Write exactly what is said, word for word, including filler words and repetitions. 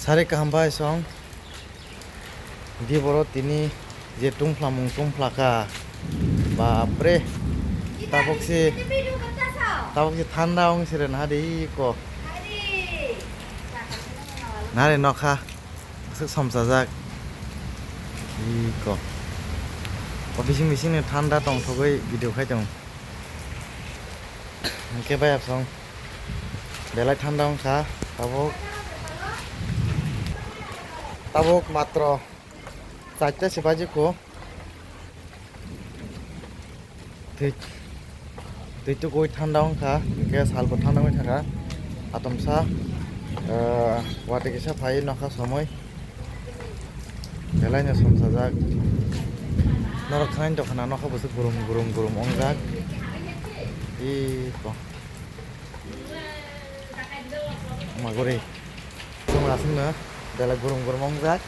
Sari kaham bai song. Di boro tini je tungphlamung tungphlaka. Bapre. Tabok se, tabok se thanda wng sere naha de iko. Nare nokha. Aswk somsajak. Iko. O bising bising ni thanda tongthogwi video khai tong. Hwnkhe bai asong. Belai thanda wngkha. Tabuk. Tabuk matro. Chaita se baji ko. Twi, twi tukui thanda wngkha, hwnkhe salbo thanda wngwi thangkha. Atomsa, eh, watwi kisa phai nokha somoi. Belai no somsajak. Norok thani tongkha na nokha bwswk gurum gurum gurum wngjak. Iko. Maguri. Chwng aswkno belai gurum gurum wngjak.